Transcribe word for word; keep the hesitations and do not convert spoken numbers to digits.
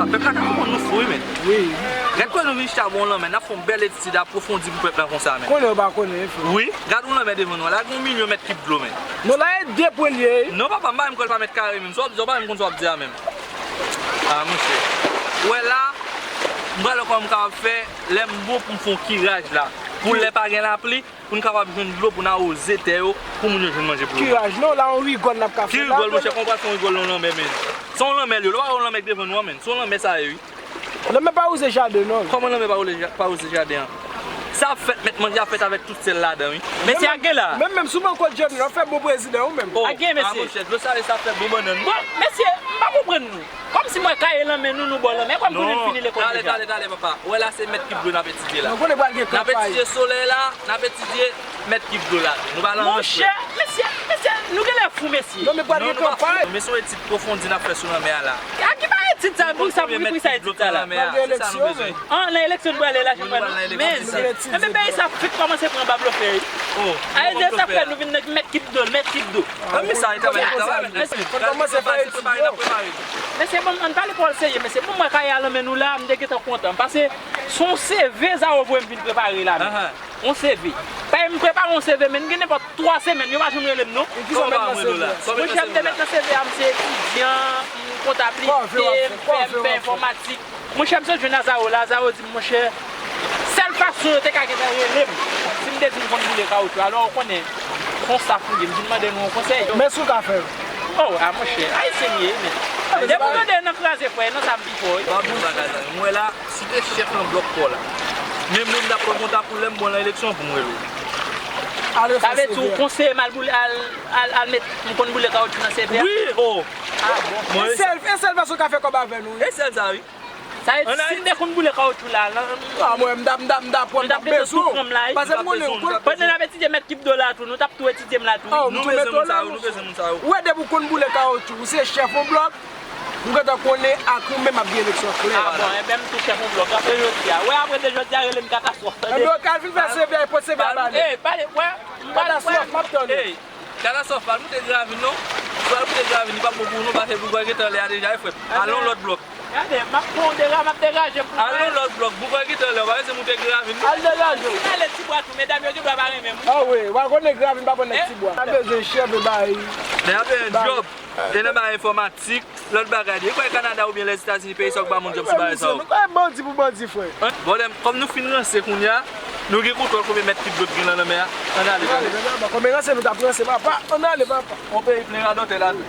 Pèp la ka konprann nou fou, wi, men. Wi. Gad kòman nou vin chita bò yon lanmè, n ap fè yon bèl etid apwofondi pou pèp la konsa, men. Konnen yo pa konnen, wi, frè. Wi, gad yon lanmè devan nou, la gen yon milyon mèt kib dlo, men. Non, la e de pwen l ye, wi. Non, papa, m pa menm kwè l pa mèt kare, menm. Sa w ap di, w pa menm konn sa w ap di a, menm. A, monchè. Ou wè la, m pral wè kòman m kapab fè, lè m bon pou m fè yon kiraj la. Pou lè pa gen lapli, pou n kapab jwenn dlo pou n awoze tè yo, pou moun yo jwenn manje pou yo. Kiraj non, la yon rigòl n ap ka fè la. Ki rigòl, monchè, kòman w pral fè yon rigòl nan yon lanmè, men? Se yon lanmè l ye, lè w pa wè yon lanmè k devan nou an, men. Se yon lanmè sa ye, wi. Lanmè pa wouze jaden non. Kòman lanmè pa wouze ja-, pa wouze jaden an? Sa ap fèt, mèt manje ap fèt avèk tout sèl ladan, wi. Mesye, ak gen la. Menm, menm sou manko Johnny, w ap fè bon prezidan, ou menm. Oh, ak gen, mesye. A, monchè, dlo sale sa ap fè bon bannann. Bon, mesye, m pa konprann nou. Kòmsi m wè kaye lan men nou, nou bò lan men. E kwè m konnen n fini lekòl deja. Talè, talè, talè, papa. Ou wè la se mèt kib dlo n ap etidye la. Mwen konnen pral gen kanpay. N ap etidye solèy la, n ap etidye mèt kib dlo la. Nou pa lan ranch. Monchè, mesye, mesye, nou genlè fou, mesye. Non, men pral gen kanpay. Non, non, non, men se yon etid pwofondi n ap fè sou lanmè a la. A ki pa etid sa, pou sa, pou ki sa etid sa la? Pral gen eleksyon, men. An, nan eleksyon nou prale la, jan pral nan. Men, men peyi sa fèk kòmanse pran ba blofè, wi. Oh, a, e sa fè nou vin nan mèt kib dlo, mèt kib dlo. An, men sa, e travay, travay, men. Fò n kòmanse fè etid yo. Mesye, bon, ann pale pawòl serye, mesye. Bon, mwen kay al anmen nou la, m te gentan kontan. Paske se yon C V Zawo voye m vin prepare la, men. Yon C V. Paske m prepare yon C V, men, m gen nenpòt twa semèn, yo pa janm rele m, non. E kisa w mete nan C V a? Monchè, m te mete nan C V a, m se etidyan, m kontablite, m fè, m fè enfòmatik. Monchè, m sot jwenn Azaro la, Azaro di m, monchè, sèl fason yo te ka gentan rele m, si m te di m konn boule kawoutchou. Alò, ou konnen, se yon staff nou ye, m vin mande nou yon konsèy. Men si w ka fè l. Oh, a monchè, ayisyen m ye, men. Depi w tande nan kraze frè, nan sa m pi fò, wi. M ap di w yon bagay, zanmi. M wè la, si te chèf nan blòk pa w la, men moun t ap pran kontak ou lè m bon nan eleksyon pou m rele w. Sa vle di ou konseye m al boule, al, al, al met, m konn boule kawoutchou nan C V a? Wi, oh. A bon. E sèl, e sèl fason w ka fè kòb avè nou, wi. E sèl sa, wi. Sa vle di, si m te konn boule kawoutchou la, nan... A, mwen, m ta, m ta, m ta pran, m ta bezwen w. Paske m konnen ou konn. Pandan n ap etidye mèt kib dlo la tou, nou t ap tou etidye m la tou, wi. Oh, m tou mete w la, monchè. Ou wè depi w konn boule kawoutchou, ou se chèf yon blòk, m gentan konnen ak ou menm ap gen eleksyon klè. A bon, enben m tou chèf yon blòk. Apre jodi a, ou wè, apre de jodi a, rele m katastwòf, tande? Enben, ok, al fin fè C V a, pote C V a ba li. Ey, pale, wè, m pral, katastwòf, m ap tann ou. Katastwòf, pa al moute gravin non. Si w al moute gravin, li p ap bon pou ou non, paske boug wè gentan lè a deja, wi, frè m. Al nan yon lòt blòk. Gade, m ap pran yon dera-, m ap deraje pou... Al nan yon lòt blòk, boug wè gentan lè, ou pa bezwen moute gravin non. Al deraje w. Finalè Tibwa tou, medam yo gen dwa pa renmen m, wi. A wi, w a konnen gravin pa bon nèg Tibwa. Pa bezwen chèf e bay. Nèg ap fè yon djòb. Te nan bay enfòmatik. Lòt bagay, li kwè Kanada oubyen Lèzetazini, peyi sa yo k ba moun djòb sou bagay sa yo. Nou kwè bandi pou bandi, frè. Bon, lè, kòm nou fin ranse kounye a, nou gen kontwòl konbyen mèt kib dlo k gen nan lanmè a. Ann ale, ann ale, papa. Konbyen ranse nou t ap ranse, papa? Ann ale, papa. Yon peyi plen radòtè ladan.